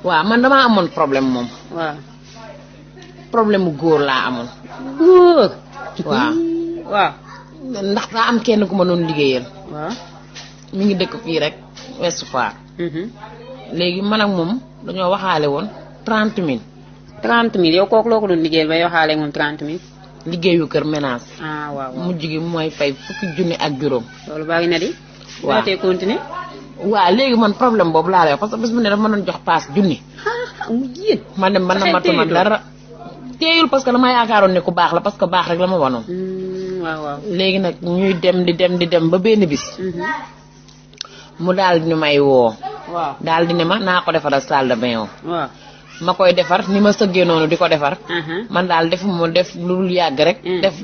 waaw man damaa amoon problème moom. waaw. problème mu góor laa amoon. góor. waaw. waaw. ndax daa am kenn ku ma doon liggéeyal. waaw. mi ngi dëkk fii rek Ouest Foire. léegi man ak moom dañoo waxaale woon 30 000. 30 000 yow kooku loo ko doon liggéeyal ba waxaale moom 30 000. liggéeyu kër ménage. ah waaw waaw mujj gi mooy fay fukki junni ak juróom. loolu bari na di. waaw tey continuer. waaw léegi man problème boobu laa lay wax parce que bés bu ne dafa ma doon jox paas junni. mu jigéen. man dem man na matuma dara. teeyul parce que dama yaakaaroon ne ku baax la parce que baax rek la ma wanoon. waaw waaw. léegi nag ñuy dem di dem ba benn bis. mu daal di ñu may woo. waaw daal di ne ma naa ko defaral salle de bain. waaw. ma koy defar ni ma sëggee noonu di ko defar. man daal defuma def lu dul yàgg rek.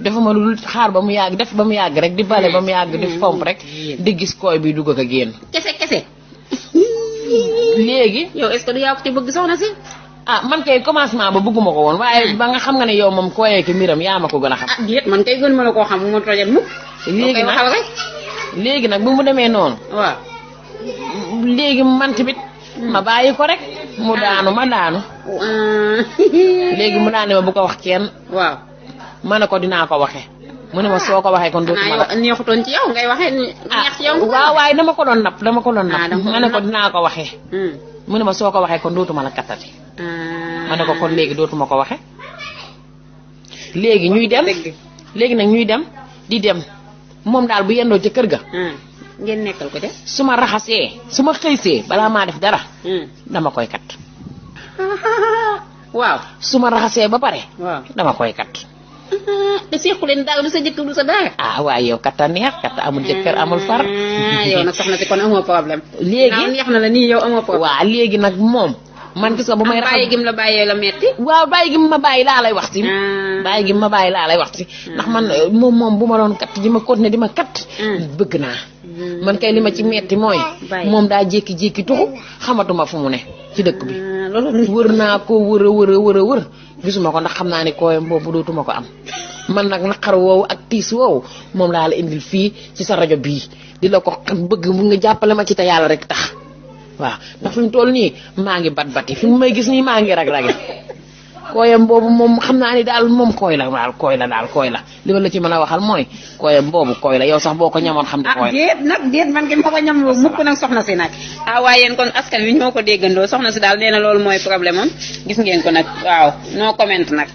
defuma lu dul xaar ba mu yàgg def ba mu yàgg rek di bale ba mu yàgg di fomp rek di gis kooy bi dugg ak a génn. kese. léegi. yow est-ce que du yaa ko ci bëgg soxna si. ah man kay commencement ba bëgguma ko woon waaye ba nga xam nga ne yow moom kooyee ki mbiram yaa ma ko gën a xam. ah déet man kay gën ma la koo xam mu ma tojat mukk. léegi nag bu mu demee noonu. waaw. léegi man tamit ma bàyyi ko rek mu daanu ma daanu. léegi mu daan ne ma bu ko wax kenn. waaw. ma ne ko dinaa ko waxee. mu ne ma soo ko waxee kon dootuma la. neexutoon ci yow ngay waxee neex ci yow. waaw waaye dama ko doon napp ma ne ko dinaa ko waxee. mu ne ma soo ko waxee kon dootuma la kattati. ma ne ko kon léegi dootuma ko waxee. léegi ñuy dem. léegi nag ñuy dem di dem moom daal bu yendoo ca kër ga. ngeen nekkal ko de. su ma raxasee su ma xëysee balaa maa def dara. dama koy kat. waaw. su ma raxasee ba pare. waaw dama koy kat. te seexu leen dara du sa jëkkër du sa dara. ah waaye yow katta neex katta amul jëkkër amul far. yow nag soxna si kon amoo problème. léegi neex na la nii yow amoo problème. waaw léegi nag moom. man gis nga bu may raxas bàyyi gim la bàyyee la metti. waaw bàyyi gi ma bàyyi laa lay wax si. bàyyi gi ma bàyyi laa lay wax si. ndax man moom bu ma doon kat di ma continuer di ma kat. bëgg naa. man kay li ma ci metti mooy. moom daa jékki-jékki tuxu xamatuma fu mu ne ci dëkk bi. wër naa ko wër gisuma ko ndax xam naa ne kooyam boobu dootuma ko am. man nag naqar woowu ak tiis woowu moom laa la indil fii ci sa rajo bii di la ko bëgg mu nga jàppale ma ci te yàlla rek tax. waaw ndax fi mu toll nii maa ngi bati fi mu may gis nii maa ngi rag-rage kooyam boobu moom xam naa ni daal moom kooy la li ma la ci mën a waxal mooy kooyam boobu kooy la yow sax boo ko ñamoon xam di kooy la. déet man ki ma ko ñam mukk nag soxna si nag. waaye yéen kon askan wi ñoo ko déggandoo soxna si daal nee na loolu mooy problème am gis ngeen ko nag waaw no comment nag.